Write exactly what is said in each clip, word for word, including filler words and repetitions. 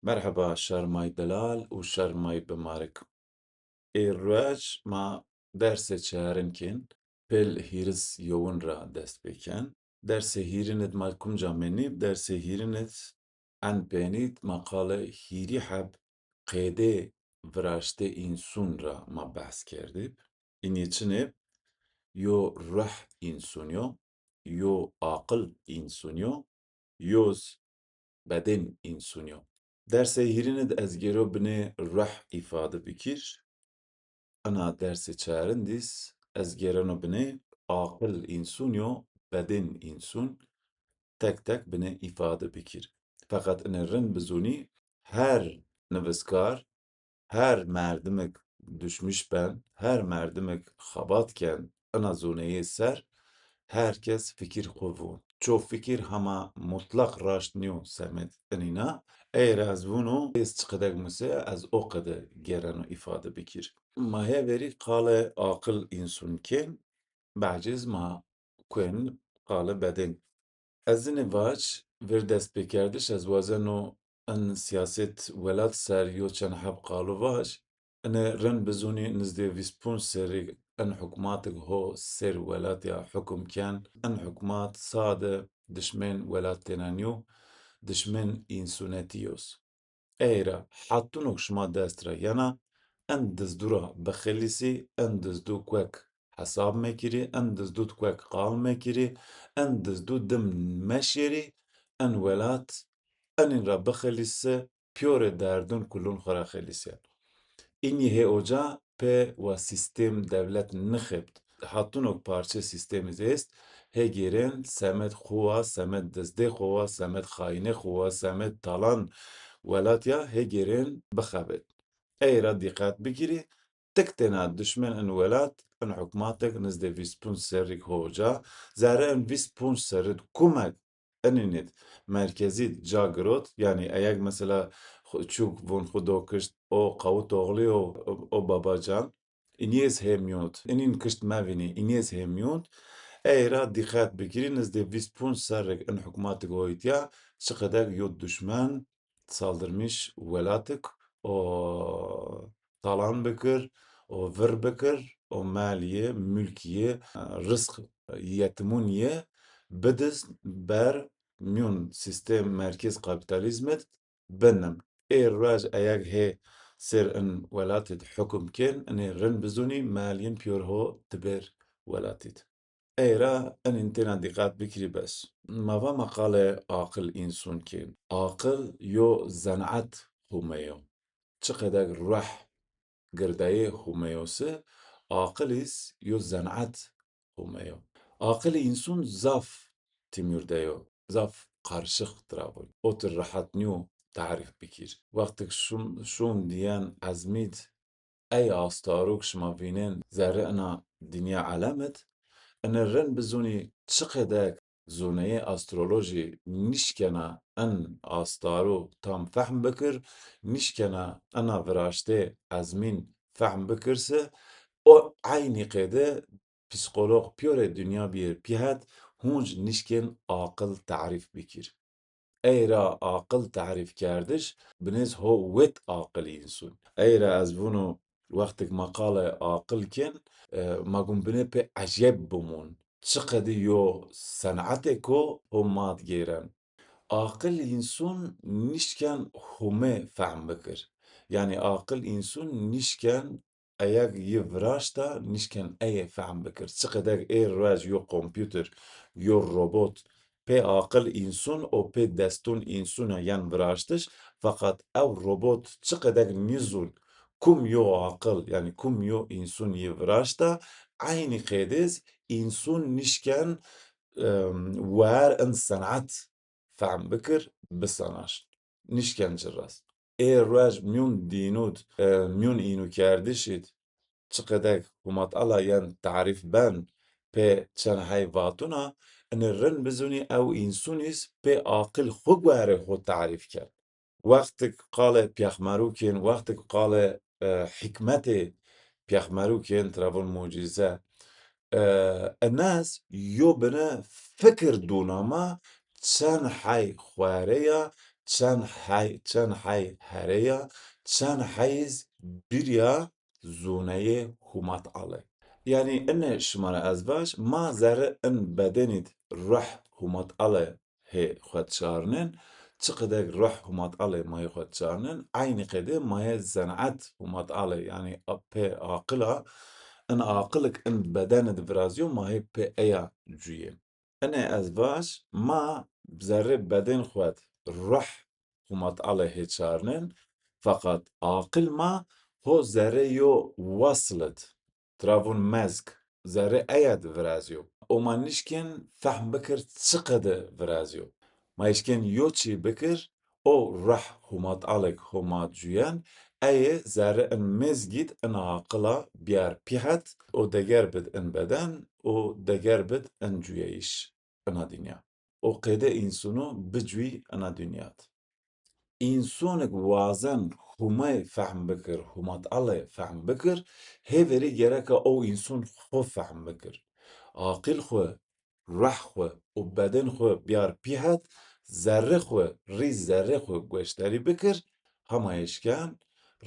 Merheba şermay delal û şermay bimarik. Ê ruej ma dersê çerin kên, pêl hîris yewin ra dest pê ken. Dersê hîrin id ma kumca menîb? Dersê hîrin id en pênî id ma qale hîrî heb qêdê viraştê însûn ra ma behs kerdîb. Înî çinê? Yo ruh însûn yo, yo aqil însûn yo, yo z bedên însûn yo. Dersê hîrin id ez gêro binê ruh îfade bikir. Ina dersê çarin dîs ez gêreno binê aqil însûn yo, bedên însûn, tek tek binê îfade bikir. Feqet inê rind bizûnî, her niviskar, her merdimik duşmiş ben, her merdimik xebat ken ina zoneyê ser, her kes fikir xwu vûn. Ço fikir hema mutlaq raşt nîyo semed inîna. Ey ra ez vûno, ez çiqedek muse, ez o qede gêreno îfade bikir. Ma hê verî qale aqil însûn kên, bacêz ma kuen qale bedên. Ez inê vac, vir destpêkerdiş ez wazeno in siyaset welat ser yo çend heb qalo vac. Inê rind bizûnî nizdê vîst punc serrî in hukmatik ho sêr welat ya hukum ken. In hukmat sade dişmên welat têna nîyo, dişmên însûnetî yo z. Ey ra, hetunok şima dest ra yena, en dizdû ra bixelîsî, en dizdû kuek hesab mekirî, en dizdû kuek qal mekirî, en dizdû dim meşêrî, en welat, enîn ra bixelîsi, pîyorê derdûn kulûn xwu ra xelîsîyen. Înî hê oca pê wa sîstêm dewlet nixebt. Hetunok parçe sîstêmî zî est, hê gêrên semed xwu wa, semed dizdê xwu wa, semed xayînê xwu wa, semed talan welat ya hê gêrên bixebit. Ey ra dîqet bikirî, tik têna dişmên in welat, in hukmatik nizdê vîst punc serrîk ho ca, zerre in vîst punc serrid kumek inînîd merkezî ca girot, yanî eyeg mesela xu-, çûk vûn xwu do kişt, o Qawutoxlî yo, o Babacan, înî ez hê mîyond, inîn kişt mevînî, înî ez hê mîyond. Ey ra dîqet bikirî, nizdê vîst punc serrik in hukmatik hoytîya, çiqedek yo duşmen saldırmış welatik, o talan bikir, o vir bikir, o mal yê, mulk yê, rizq yetimûn yê bidizn ber mîyon sîstêm merkez kapîtalîzmid binim. Ê ruej eyeg hê sêr in welatid hukum kên, inê rind bizûnî, mal yin pîyor ho dibêr welatid. Ey ra inîn têna dîqet bikirî bes. Ma va ma qale aqil însûn kên. Aqil yo zenaet xume yo. Çiqedek ruh girdayê xume yo se, aqil îz yo zenaet xume yo. Aqilê însûn zaf timîr de yo, zaf qarşix tira vûn. Otir rehet nîyo tarîf bikir. Wextik şûn, şûn diyen ezmîd, ey astarûk şima vînên zerrê ina dinya elemid, inî rind bizûnî çiqedek zoneyê astrolojî nişkena in astarû tam fehm bikir, nişkena ina viraştê ezmîn fehm bikir se, o eynî qeyde psîkolog pîyorê dinya bîyêr pî het, hûnc nişkên aqil tarîf bikir. Ey ra aqil tarîfkerdiş, binêz ho wêt aqilî însûn. Ey ra ez vûno, wextik ma qale aqil kên, e, ma gum binê pê ecêb bimûn. Çiqedî yo senetêko ho mat gêren. Aqil însûn nişken humê fehm bikir. Yanî aqil însûn nişken eyeg yi viraşta, nişken eye fehm bikir. Çiqedek ê ruej yo kompîuter, yo robot pê aqil însûn û pê destûn însûna yen viraştiş, feqet ew robot çiqedek nîzûn kum yo aqil, yanî kum yo însûn yi viraşta, eynî qêdêz însûn nişken, em, wer in senet fehm bikir, bisenaş. Nişken ci res. Ê ruej mîyon dînûd, e, mîyon înûkerdişîd, çiqedek humat ala yen tarîf ben, pê çend hey vatûna, inî rind bizûnî ew însûn îz pê aqil xwu guerê xwu tarîf kerd. Wextik qale pêxmerûkên, wextik qale, e, hîkmetê pêxmerûkên, tira vûn mucîze, e, inez yo bine fikir dûna ma çend hey xuereya çend hey, çend hey hereya, çend hey iz bîrya zûneyê Humat Alê. Yanî ine şima ra ez vaj, ma zerre in bedenî d ruh Humat Alê hê xwu çarnên, çiqidek ruh Humat Alê ma yê xwu çarnên, eynî qede ma yê zenet Humat Alê, yanî a-, pê aqil a, in aqil ik in bedene di virazîyo, ma hê pê eya cuyên. Ine ez vaj, ma zerrê bedên xwu d ruh Humat Alê hê çarnên, feqet aqil ma ho zerrê yo wasl id, tira vûn mezg, zerrê eya di virazîyo. O ma nişkên fehm bikir çiqede virazîyo. Ma eşkên yo çî bikir, o ruh Humat Alek ho ma cuyen, eye zerre in mezgî d ina aqila biyar pîhet, o deger bid in beden, o deger bid in cuyeyiş ina dinya. O qede însûnû bicuyî ina dinya d. Însûnik wazen Humay fehm bikir, Humat Alê fehm bikir, hêverî gereka o însûn xwu fehm bikir. Aqil xwu, ruh xwu û beden xwu biyar pîhet, zerrê xwu, rî zerrê xwu goşdarî bikir, hema eşken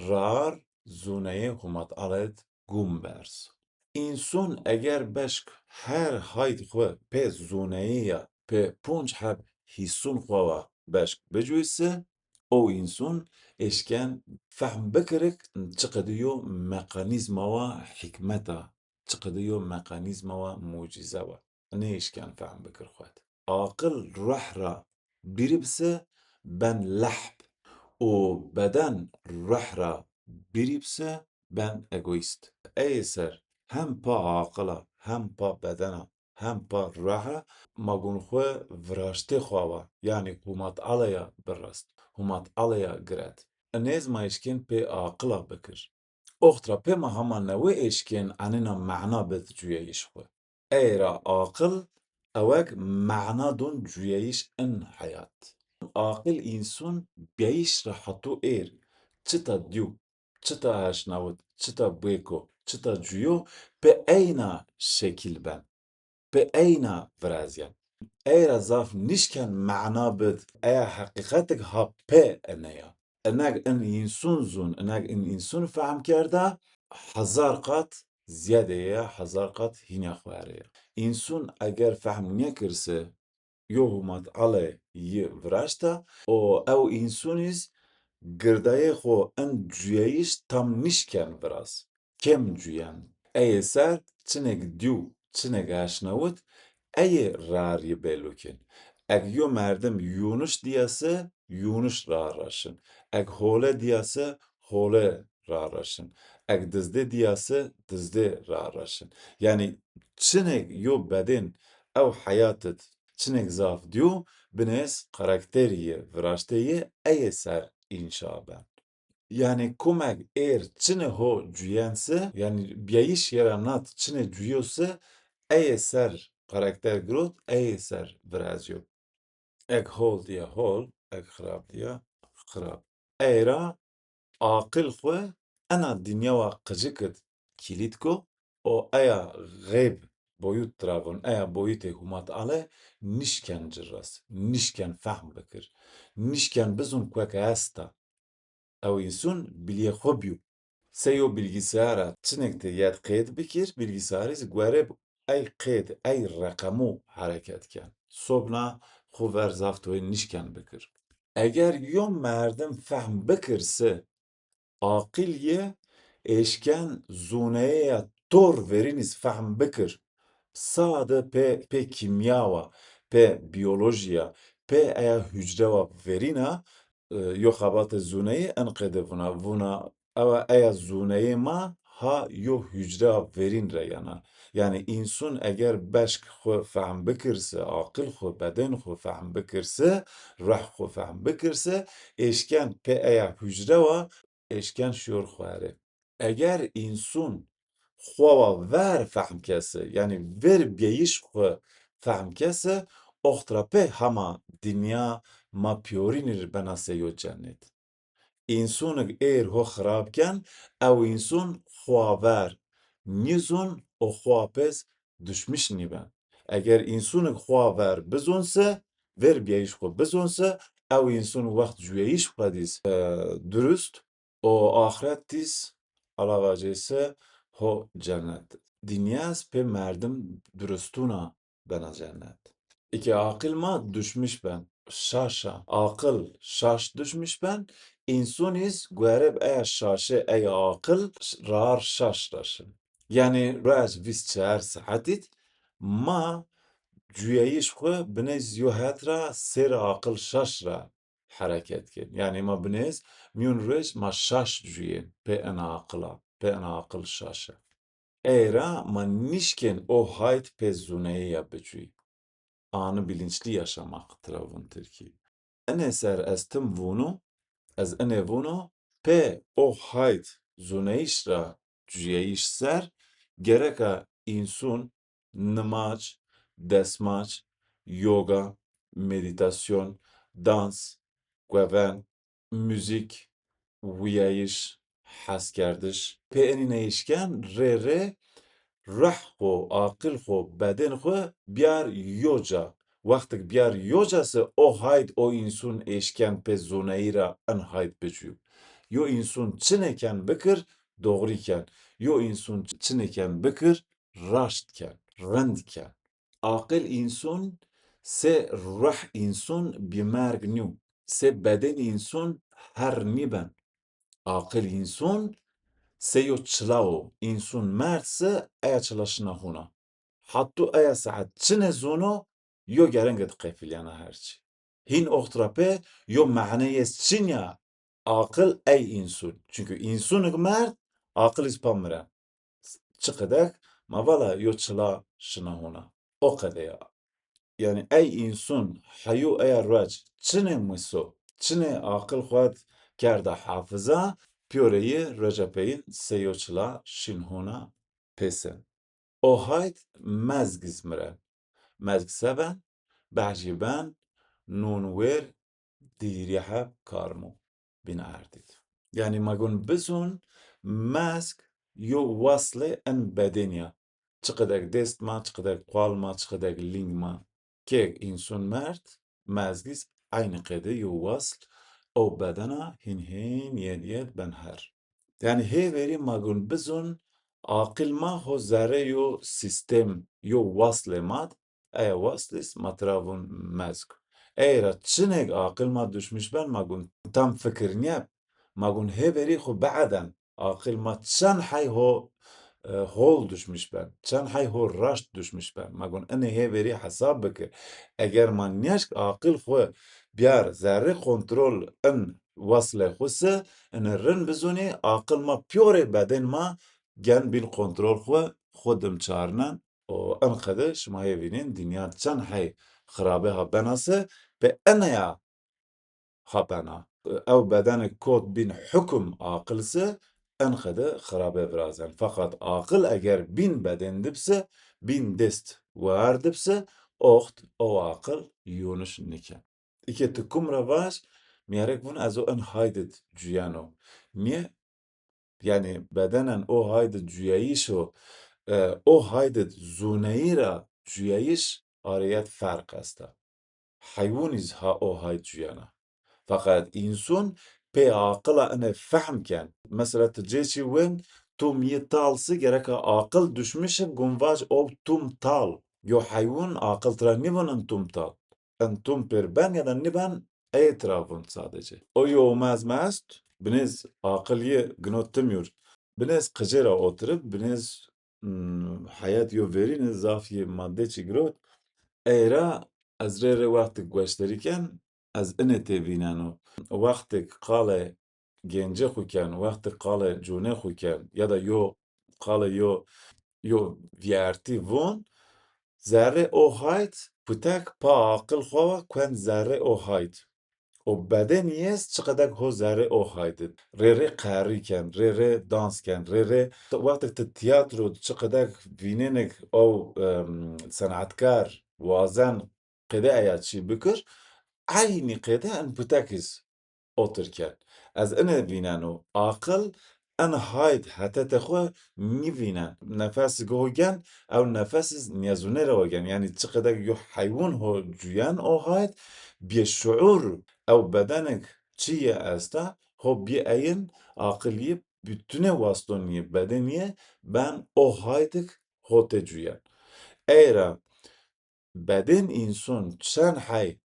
rar zûneyê Humat Alê d gum berz. Însûn eger beşk her hayd xwu pê zûneyî ya, pê punc heb hîsûn xwu wa beşk bicuy se, o însûn eşken fehm bikirik çiqedî yo mekanîzma wa hîkmet a, çiqedî yo mekanîzma wa mucîze wa. Nêeşken fehm bikir xwu d. Aqil ruh ra bîrî bi se ben lehb û beden ruh ra bîrî bi se ben egoîst. Ey ser hem pa aqil a, hem pa beden a, hem pa ruh a, ma gun xwu viraştê xwu wa, yanî Humat Alê ya birast, Humat Alê ya giret. Inêz ma eşkên pê aqila bikir. Oxt ra pê ma hema newe eşkên enîna mana bid cuyeyiş xwu. Ey ra aqil ewek mana dûn cuyeyiş in heyat. Aqil însûn bîyayîş ra heto êr, çita dîw, çita eşnawit, çita bêko, çita cuyo, pê eyna şekil ben. Pê eyna virazyen. Ey ra zaf nişken mana bid, eya heqîqetik ha pê ene ya. Inek in însûn zûn, inek in însûn fehm kerda, hezar qat zîyade ya, hezar qat hînîya xwu erê ya. Însûn eger fehm nêkir se, yo Humat Alê yi viraşta, o ew însûn iz girdayê xwu in cuyeyiş tam nişken viraz. Kêm cuyen. Ey ser çinek dîw, çinek eşnawit, ey rar yi belû kin. Eg yo merdim yûniş dîya se, yûniş rar ra şin. Eg hole dîya se, hole rar ra şin. Eg dizdê dîya se, dizdê rar ra şin. Yanî çinek yo bedên ew heyat id çinek zaf dîyo, binês karakterî yi, viraştê yi ey ser înşa ben. Yanî kumek êr çinê ho cuyen se, yanî bîyayîş yê ra nat çinê cuyo se, ey ser karakter girot, ey ser virazyo. Eg hol dîya hol, eg xirab dîya xirab. Ey ra aqil xwu ena dinya wa qicik id kilît ko, o eya xeyb boyut tira vûn, eya boyutê Humat Alê nişken ci res, nişken fehm bikir, nişken bizûn kuek esta. Ew însûn bilîyê xwu bîyo. Sey yo bilgisayara çinek ti yed qeyd bikir, bilgisayarî zî guerê ey qeyd, ey reqemû hereket ken. Sobna xwu ver zaf toyê nişken bikir. Eger yo merdim fehm bikir se, aqil yi eşken zûneyê ya tor verîn iz fehm bikir. Sade pê, pê kîmya wa, pê biyolojî ya, pê eya hucre wa verîn a, e, yo xebate zûneyî in qede vûna, vûna ewa eya zûneyê ma ha yo hucre wa verîn ra yena. Yanî însûn eger beşk xwu fehm bikir se, aqil xwu, beden xwu fehm bikir se, ruh xwu fehm bikir se, eşken pê eya hucre wa eşken şiyor xwu erê. Eger însûn xwu wa ver fehm kese, yanî ver bîyayîş xwu fehm kese, oxt ra pê hema dinya ma pîyorînî rê bena sey yo cennet. Însûnik êr ho xirab ken, ew însûn xwu wa ver nîzûn û xwu wa pês duşmiş nîben. Eger însûnik xwu wa ver bizûn se, ver bîyayîş xwu bizûn se, Ew însun wext cuyayîş xwe dîs, e, durust, o axret dîs, ala vacê se ho cennet. Dinya ez pê merdim durustûna bena cennet. Eke aqil ma duşmiş ben, şaş a. Aqil şaş duşmiş ben, însun îz guereb eya şaşe, eya aqil rar şaş ra şin. Yanî ruej vîst çar saetî d ma cuyayîş xwu binêz yo het ra sêr aqil şaş ra hereket kên. Yanî ma binêz mîyun ruej ma şaş cuyên pê ena aqila, pê ena aqil şaş e. Ey ra ma nîşkên o hayt pê zûneyî ya bicuyî. Anı bilinçli yaşamak tira vûn tirkî. Inê ser ez tim vûno, ez inê vûno, pê o hayt zûneyîş ra cuyayîş ser, gereka însun nimac, desmac, yoga, medîtasyon, dans, gueven, muzîk, wîyayîş, heskerdiş. Pê enî neyîşken rê rê ruh xwu, aqil xwu, beden xwu biyar yo ca. Wextik biyar yo ca se o hayd o însun êşken pê zûneyî ra in hayd bicû. Yo însun çinê ken bikir, doğrî ken. Yo însun çinê ken bikir, raşt ken, rind ken. Aqil însun se ruh însun bîmerg nîyo. Se beden însun her nîben. Aqil însun se yo çila wo. Însun merd se eya çila şina hona. Hatto eya saet çinê zono yo gerenge di qefilîyana her çî. Hîn oxt ra pê yo mane yê çin ya aqil ey însun. Çunkî însunik merd, aqil îz pa miren. Çi qedek ma vala yo çila şina hona. O qede ya. Yanî ey însun heyo eya ruec çinê miso, çinê aqil xwu d kerda hafiza, pîyoreyî rueca peyin se yo çila şin hona pêse. O hayd mezg îz miren. Mezg se ben? Behcî ben, nûn wêr, dîrî heb karmo bîn erdî d. Yanî ma gun bizûn mezg yo waslê in bedenî ya. Çi qedek dêst ma, çi qedek qwal ma, çi qedek lîng ma. Kê însun merd, mezg îz eynî qede yo wasl o bedena hîn hîn yed yed ben her. Yanî hê verî ma gun bizûn aqil ma ho zerrê yo sîstem, yo waslê ma d, eya wasl îz ma tira vûn mezg. Ey ra çinêk aqil ma duşmiş ben ma gun tam fikir nîyeb, ma gun hê verî xwu bieden. Aqil ma çend hey ho, e, hol duşmiş ben, çend hey ho raşt duşmiş ben. Ma gun inê hê verî hesab bikir. Eger ma nêşk aqil xwu biyar zerrê kontrol in waslê xwu se, inê rind bizûnî, aqil ma pîyorê beden ma gen bîn kontrol xwu, xwu dim çarnen. O in qede şima hê vînên dinya çend hey xirabe ha bena se, pê ina ya ha bena. Ew bedenik kot bîn hukum aqil se, in qede xirabe virazen. Feqet aqil eger bîn beden di bise, bîn dest war di bise, oxt o aqil yûniş niken. Îke ti kum ra vaj, mîyerek vûn ez o in hayd id cuyeno. Nîye? Yanî bedenen o hayd id cuyayîş o, e, o hayd id zûneyî ra cuyayîş arêyet ferq esta. Heywûn îz ha o hayd cuyena. Feqet însun pê aqila ine fehm ken. Mesela ti cê çî wên tum yi tal si gereka aqil duşmiş ib gun vac o tum tal. Yo heywûn aqil tira nîvûn in tum tal. In tum pêr ben ya da nîben ey tira vûn sadece. O yo omez mest, binêz aqil yi gino timyur. Binêz qicê ra otirib, binêz Hmm, heyet yo verîne zaf yê madde çî girot. Ey ra ez rê rê wextik gueşterî ken, ez inê tê vîneno. Wextik qalê gêncê xwu ken, wextik qalê cûnê xwu ken, ya da yo qalê yo, yo vîyertî vûn, zerrê o hayt, putek pa aqil xwu wa kuen zerrê o hayt. O bedenî yê çi qedek ho zerrê o hayd id. Rê rê qerrî ken, rê rê dans ken, rê rê wextek ti tîyatro çi qedek vînênik o, em, senatkar wazen qede eya çî bikir, eynî qede in putek îz otir ken. Ez ine vîneno, aqil en hayd hetete xwu nîvînen. Nefes go gen, ew nefes iz nîyezûne ra o gen. Yanî çiqedek yo heywûn ho cuyen o hayd, bê şuur ew bedenik çi yê esta, ho bê eyin aqil yê, bütüne waston yê, beden yê, ben o haydik ho tê cuyen. Ey ra beden însun çend hey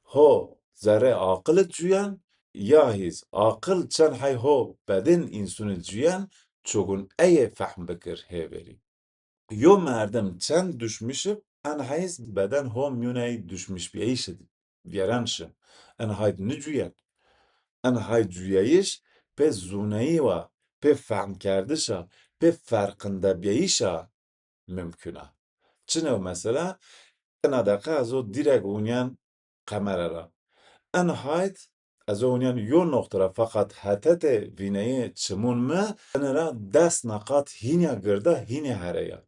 ho zerrê aqil id cuyen, ya hîz aqil çend hey ho beden însun id cuyen, çogun eye fehm bikir hêverî. Yo merdim çend duşmiş ib, en heyz beden ho mîyuney duşmişbîyayîş id vîyeren şi. En hayd nicuyen. En hayd cuyayîş pê zûneyî wa, pê fehmkerdiş a, pê ferqindebîyayîş a mumkun a. Çin ew mesela, ina deqa ez o dîrek wunyen kamera ra. En hayd ez o wunyen yo noqte ra, feqet hetete vîneyê çimûn mi, ine ra des neqat hînî ya girda, hînî here ya.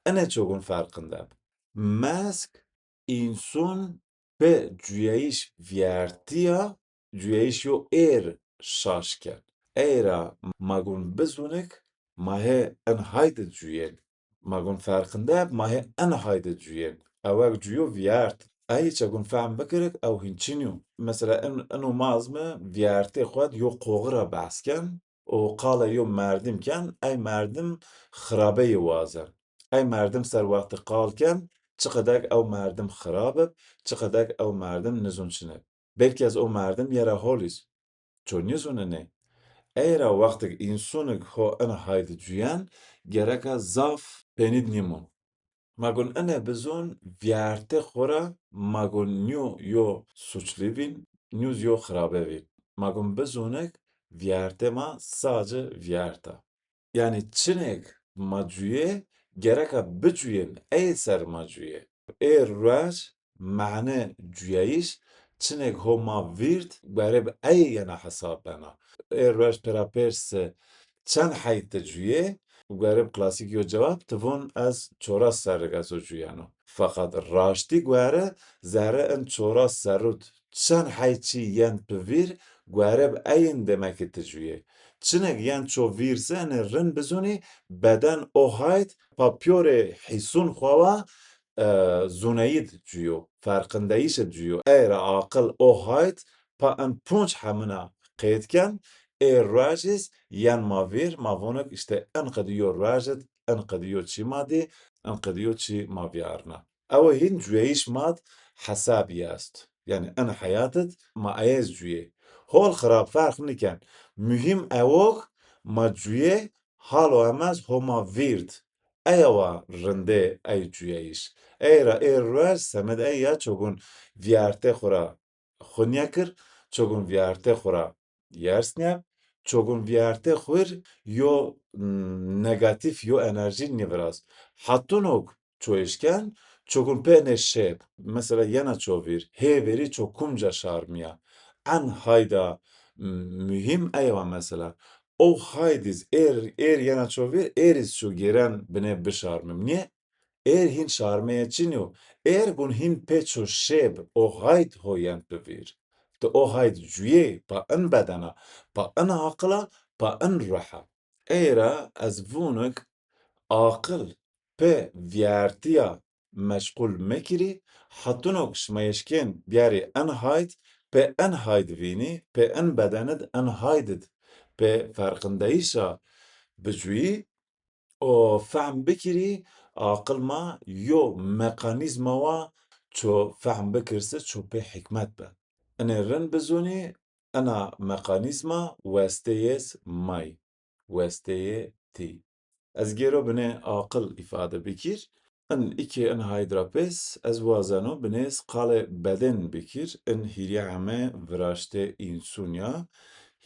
Ine çogun ferqinde bi. Mesk însun pê cuyayîş vîyertî ya, cuyayîş yo êr şaş ken. Ey ra ma gun bizûnik, ma hê en hayd id cuyên. Ma gun ferqinde, ma hê en hayd id cuyên. Ewek cuyo vîyert. Ey çegun fehm bikirik, ew hîn çin yo. Mesela, in, ino maz mi vîyertê xwu d yo qoxi ra behs ken û qalê yo merdim ken, ey merdim xirabeyî wazen. Ey merdim ser wextî qal ken, çiqedek ew merdim xirab ib, çiqedek ew merdim nizûn çin ib. Belkî ez o merdim yera hol iz. Ço nizûn inê. Ey ra wextik însunik ho in hayd cuyen, gereka zaf penîd nîmûn. Ma gun ine bizûn, vîyertê xwu ra ma gun nîyo yo suçlî vîn, nîyo zi yo xirabe vîn. Ma gun bizûnik vîyertê ma saci vîyert a. Yanî çinêk ma cuyê, gereka bicuyên, ey ser ma cuyê. Ê ruej mane cuyayîş, çinêk ho ma vîrd, guerê bi ey yena hesab bena. Ê ruej pêrapêrs se çend hey ti cuyê, guerê bi klasîk yo cewab, ti vûn ez çoras serrik ez o cuyeno. Feqet raştî guere zerre in çoras serrû d çend hey çî yen pi vîr, guere bi eyin demekî ti cuyê. Çinêk yen ço vîr se, inê rind bizûnî, beden o hayd pa pîyorê hîsûn xwu wa, e, zûneyî d cuyo, ferqindeyîş id cuyo. Ey ra aqil o hayd pa in punc hemina qeyd ken, ê ruej iz yen ma vîr, ma vonik îşte in qedî yo ruej id, in qedî yo çî ma dî, in qedî yo çî ma vîyarna. Ewe hîn cuyayîş ma d hesabî est. Yanî in heyat id ma eyez cuyê. Hol xirab ferq niken. Muhîm ewok ma cuyê, halo emez ho ma vîrd. Eya wa rindê ey cuyayîş. Ey ra ê ruej semed ey ya çogun vîyertê xwu ra xwu nîyekir, çogun vîyertê xwu ra yers nîyeb, çogun vîyertê xwir yo, mm, negatîf, yo enerjî nîviraz. Hetunok ço eşken, çogun pê nê şêb. Mesela yena ço vîr, hêverî ço kumca şarmîya. En hayda, mm, muhîm ey wa mesela. O hayd iz êr, êr yena ço vîr, êr iz ço gêren binê bişarmim. Nîye? Êr hîn şarmeye çin yo. Êr gun hîn pê ço şêb, o hayd ho yen pi vîr. Ti o hayd cuyê pa in bedena, pa in aqila, pa in ruha. Ey ra ez vûnik aqil pê vîyertîya meşqul mekirî, hetunok şima eşkên biyarî in hayd, pê in hayd vînî, pê in bedenid in haydid, pê ferqindeyîşa bicuyî, o fehm bikirî, aqil ma yo mekanîzma wa ço fehm bikirse ço pê hikmet be. Inê rind bizûnî, ina mekanîzma westeyês may, westeyê tî. Ez gêro binê aqil îfade bikir. In îkê in hayd ra pês, ez wazeno binês qalê beden bikir, in hîrîyame viraştê însûn ya,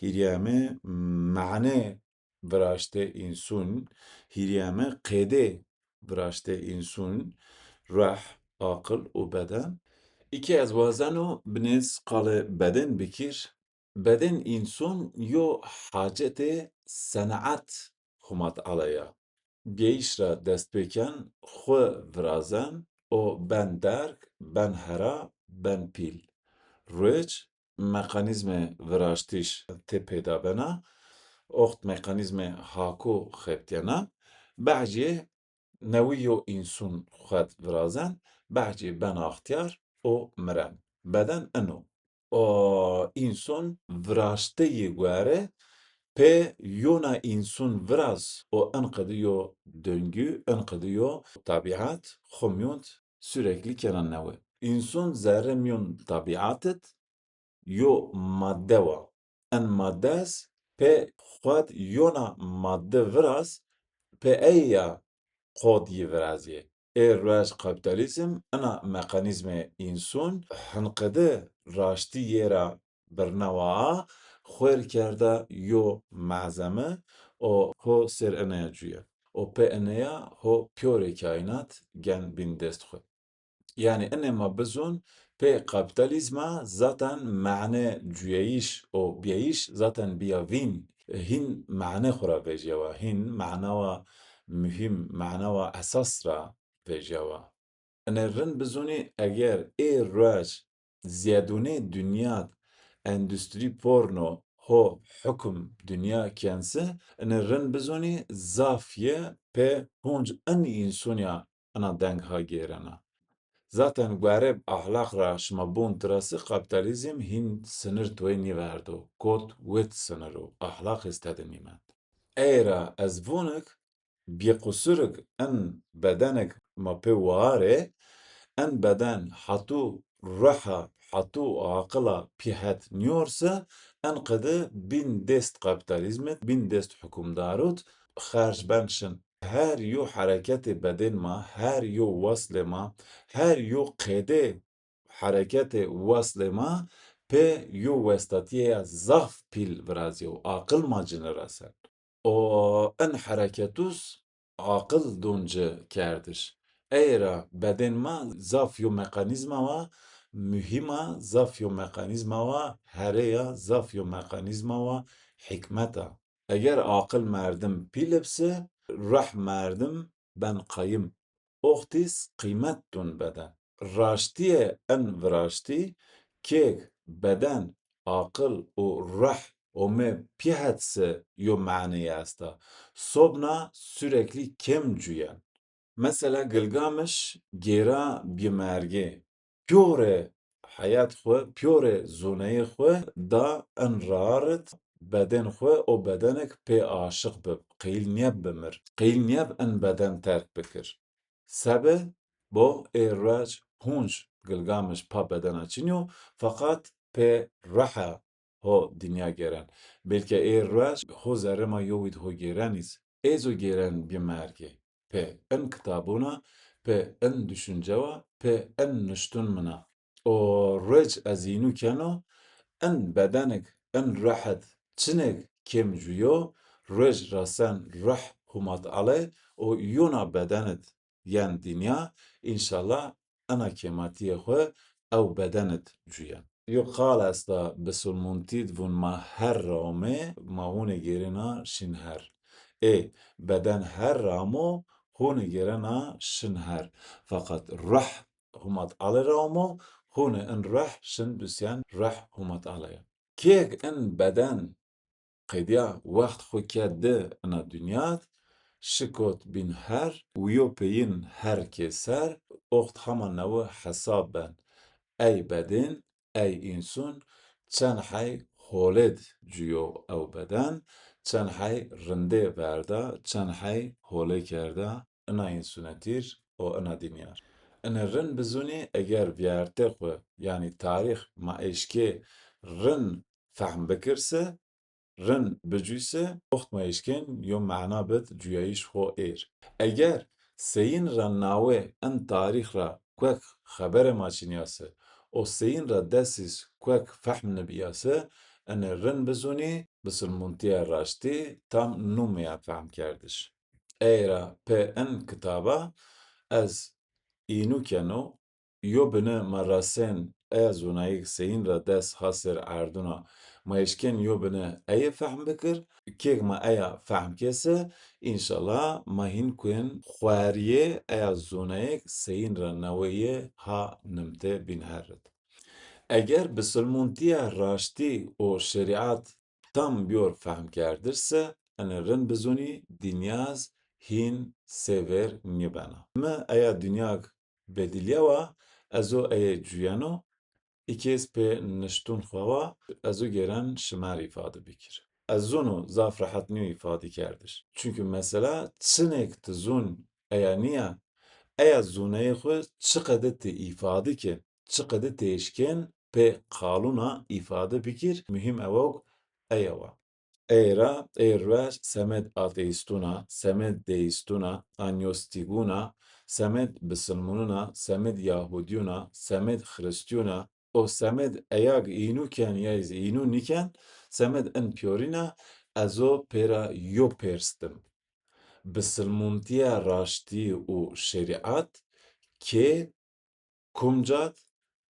hîrîyame mane viraştê însûn, hîrîyame qêdê viraştê însûn, ruh, aqil û beden. Îkê ez wazeno binês qalê beden bikir. Beden însûn yo hacetê senaet Huma Teala ya. Biyayîş ra dest pê ken, xwu virazen, o ben derg, ben hera, ben pîl. Ruêc, mekanîzmê viraştîş tê peyda bena. Oxt mekanîzmê Hako xebitîyena, behcê newî yo însun xwed virazen, behcê ben axtîyar û miren. Beden ino. O însun viraşteyî guere pê yona însun viraz û enqedî yo döngü, enqedî yo tebîat xo mîyond sürekli kena newe. Însun zerre mîyon tebîat id yo madde wa. En madde ez pê xwed yona madde viraz, pê ey ya qod yî virazîyê. Ê ruej kapîtalîzm ina mekanîzmê însun hinqede raştî yê ra birnawa a, xwêr kerda yo malzeme û ho sêr ine ya cuye. Û pê ine ya ho pîyorê kaînat gen bîn dest xwu. Yanî ine ma bizûn, pê kapîtalîzma zaten mane cuyeyîş û bîyayîş zaten bîya vîn. Hîn mane xwu ra vejîyawa, hîn manawa muhîm, manawa esas ra vejîyawa. Ine rind bizûnî, eger ê ruej zîyedûnê dinya d endustîrî porno ho hukum dinya kense, ine rind bizûnî zaf yê pê hunc in însun ya ina deng ha gêrena. Zaten guereb ahlaq ra şima bûn tirasi, kapîtalîzm hîn sinir toyê nîverdo, kot wit sinir o, ahlaq iz tede nîmend. Ey ra ez vûnik, bîqusurig in bedenig ma pê waarê, in beden hatû ruha, hatû aqila pî het nîyorse, in qede bîn dest kapîtalîzmid, bîn dest hukumdarud xerc ben şin. Her yo hereketê bedên ma, her yo weslê ma, her yo qêdê hereketê weslê ma pê yo westatîye ya zaf pîl virazîyo, aqil ma ci niresen. O in hereketûs aqil dûn ci kerdiş. Ey ra bedên ma zaf yo mekanîzma wa muhîm a, zaf yo mekanîzma wa here ya, zaf yo mekanîzma wa hîkmet a. Eger aqil merdim pîl bise, ruh merdim ben qayim. Oxtîs qîmet dûn beden. Raştîye en viraştî, kêk beden, aqil û ruh ome pî het se yo maneyî esta. Sobna sürekli kêm cuyen. Mesela Gilgamiş gêra bî mergê. Pîyorê heyat xwu, pîyorê zoneyê xwu da en rarit bedên xwu, o bedenik pê aşiq bib, qeyl nîyeb bimir, qeyl nîyeb en beden terk bikir. Sebe bo ê ruec hunc Gilgamiş pa bedena çinî yo, feqat pê ruha ho dinya gêren. Belke ê ruec ho zerrê ma yowî di ho gêren îz. Ê zo gêren bî mergê. Pê in kitabûn a, pê in düşüncewa, pê in nuştun min a. O ruec ez înû keno, in bedenik, in ruhed çinek kêm cuyo, ruec rasen ruh hûmat ale û yona bedenid yen dinya, înşallah ina kêmatîyê xwu ew bedenid cuyen. Yo qal esta bisilmûntî d vûn ma her ra omê, ma hûnê gêrêna şin her. Ê, beden her ra amo, hûnê gêrena şin her. Feqet ruh hûmat ale ra omo, hûnê in ruh şin bisyen ruh hûmat ale ya. Kêk in beden qedîya wext xwu ke di ina dinya d, şi kot bîn her, wîyo peyin her kê ser, oxt hama newi hesab ben. Ey bedên, ey însun, çend hey holêd cuyo ew beden, çend hey rindê verda, çend hey holê kerda ina însunetîr û ina dinya r. Ine rind bizûnî, eger vîyartê xwu, yanî tarîx ma eşkê rind fehm bikir se, rind bicûy se, oxt ma eşkên yo mana bid cuyayîş xwu êr. Eger seyîn ra nawe in tarîx ra kuek xeberê ma çinîya se û seyîn ra des îz kuek fehm nibîya se, ine rind bizûnî, bisilmûntîya raştî tam nûmeya fehmkerdiş. Ey ra pê in kitaba ez înû keno, yo bine ma rasên eya zonayêk seyîn ra des ha ser erdûna, ma eşkên yo bine eye fehm bikir. Kêk ma eya fehm kê se, înşallah ma hîn kuên xwerîyê eya zonayêk seyîn ra neweyê ha nimte bîn her rid. Eger bisilmûntîya raştî û şerîat tam biyor fehmkerdiş se, ene rind bizunî, dinyaz hîn sêver nîbena. Mi eya dinyag bedilyawa, ez o eye cuyeno, îkêz pê niştun xwawa, ez o gêren şimer îfade bikir. Ez zonu zaf rehet nîyo îfade kerdiş. Çunkî mesela çinek ti zun eya nîya, eya zuneyê xwu çiqede ti îfade ke, çiqede ti eşken pê qaluna îfade bikir, muhîm ewog eya wa. Ey ra, ey ruej semed ateîstûn a, semed deîstûn a, agnostîgûn a, semed bisilmûnûn a, semed yahûdîyûn a, semed xiristîyûn a, o semed eyag înû ken ya îz înû nîken, semed in pîyorîn a, ez o pêra yo pers dim. Bisilmûntîya raştî û şerîat kê, kumca d,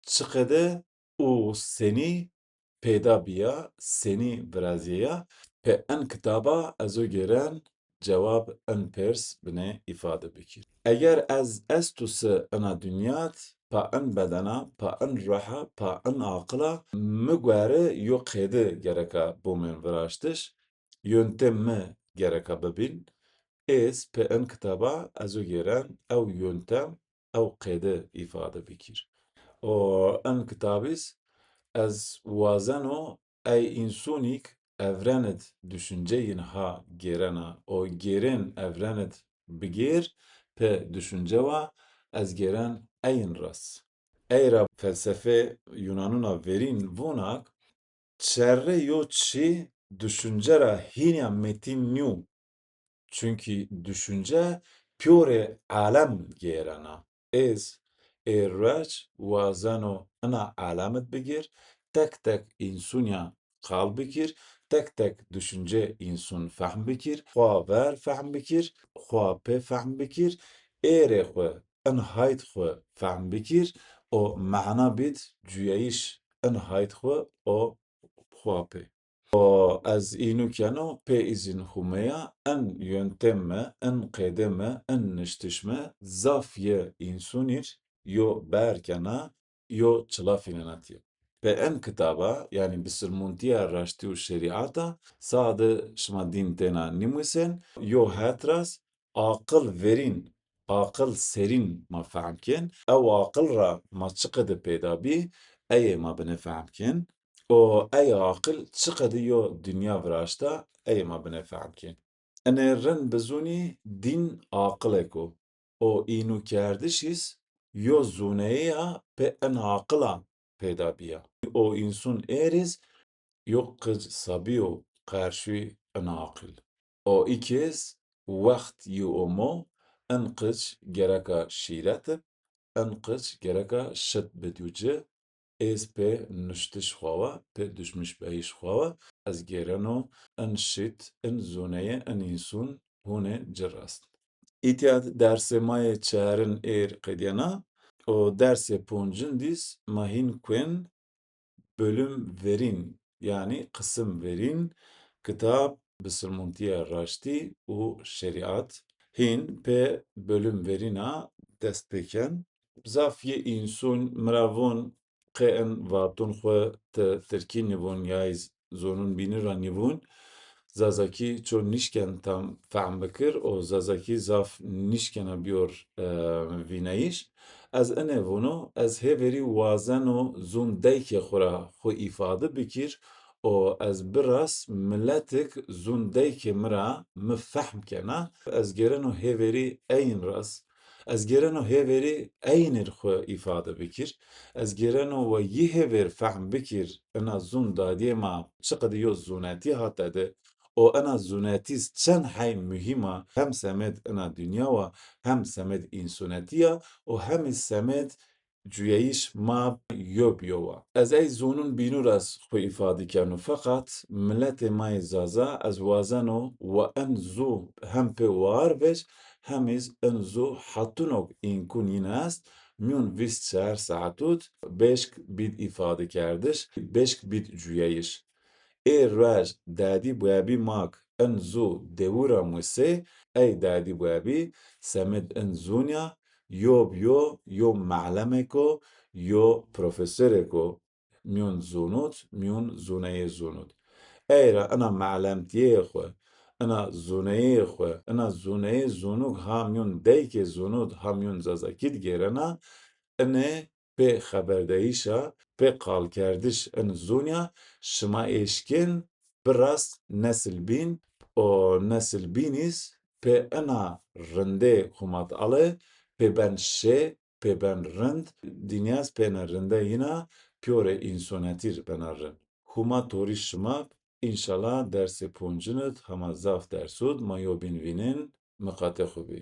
çiqede û senî peyda bîya, senî virazîyeya, pê in kitaba ez o gêren cewab in pers binê îfade bikir. Eger ez estu se ina dinya d, pa in bedena, pa in ruha, pa in aqila, mi guere yo qeyde gereka bûmên viraştiş, yöntem mi gereka bibîn, êz pê in kitaba ez o gêren ew yöntem, ew qeyde îfade bikir. O in kitabîz ez wazeno ey însûnîk evrenid düşünce yin ha gêrena. O gêrên evrenid bigêr pê düşünce wa ez gêren eyin ras. Ey ra felsefê Yunanûna verîn vûnak, çerre yo çî düşünce ra hînîya metîn nîyo. Çunkî düşünce pîyorê alem gêrena. Êz ê ruec wazeno ina alem id bigir, tek tek însûnîya qal bikir, tek tek düşünce însûn fehm bikir, xwa ver fehm bikir, xwa pê fehm bikir, êrê xwu, in hayt xwu fehm bikir, o mana bîd cuyeyiş in hayt xwu o xwa pê. O ez înû keno pê îzin Humeya, in yöntem mi, in qeyde mi, in niştiş mi zaf yê însûnîr yo ber kena, yo çila fînena tiya. Pê in kitaba, yanî Bisilmûntîya Raştî û Şerîata, sade şima dîn têna nîmûsên, yo het ras, aqil verîn, aqil serîn ma fehm kên. Ew aqil ra ma çiqede peyda bî, eyê ma binê fehm kên. O ey aqil çiqede yo dinya viraşta, eyê ma binê fehm kên. Enê rind bizûnî dîn aqilêk o. O înûkerdişîz yo zûneyê ya pê in aqila peyda bîya. O însûn êrîz yo qic sabîyo qarşûyî in aqil. O îkêz wext yi omo, in qic gereka şîret ib, in qic gereka şit bidû ci, êz pê nuştiş xwawa, pê duşmiş beyîş xwawa, ez gêreno in şit, in zûneyê, in însûn hûnê ci rast. Îtya dersê ma yê çarin êr qedîyena û dersê poncin dîz ma hîn kuên bölüm verîn, yanî qisim verîn, kitab Bisilmûntîya Raştî û Şerîat. Hîn pê bölüm verîna dest pê ken. Zaf yê însûn mi ra von qê in vatûn xwu ti tirkî nîvûn ya îz zonûn bînî ra nîvûn. Zazakî ço nîşken tam fehm bikir û Zazakî zaf nîşkena biyor, e, vînayîş. Ez inê vûno, ez hêverî wazeno zûn deykê xwu ra xwu îfade bikir û ez biraz miletik zûn deykê mi ra mi fehm kena. Ez gêreno hêverî eyin ras. Ez gêreno hêverî eynir xwu îfade bikir. Ez gêreno we yi hêver fehm bikir, ina zûn dadîyê ma çiqede yo zûnetî hate de û ina zûnetîz çend hey muhîm a, hem semed ina dinya wa, hem semed însûnetî ya û hem îz semed cuyeyiş ma yo bi yo wa. Ez ey zûnûn bînû ras xwu îfade keno, feqat miletê ma yê Zaza ez wazeno we in zû hem pê war vec, hem îz in zû hetunog înkûn yin est, mîyon vîst çar saetûd beşk bîd îfadekerdiş, beşk bîd cuyeyiş. Ê ruej dadî bebî mak in zû dewû ra musê, ey dadî bebî semed in zûn ya, yo bi yo, yo melemêko, yo profesorêko mîyon zûnûd, mîyon zûneyê zûnûd. Ey ra ina melemtîyeyê xwu, ina zûneyeyê xwu, ina zûneyê zûnûk ha mîyon deykê zûnûd ha mîyon zazakîd gêrena, inê pê xeberdeyîşa, pê qalkerdiş in zûnya şima êşkên birast nesil bîn û nesil bînîz pê ina rindê Huma Tealê pê ben şê, pê ben rind, dinyaz pêne rinde yîna pîyorê însonetîr bena rind. Huma torî şima b. Înşallah dersê poncin id hema zaf ders ûd ma yobîn vînin, miqatê xwu bî.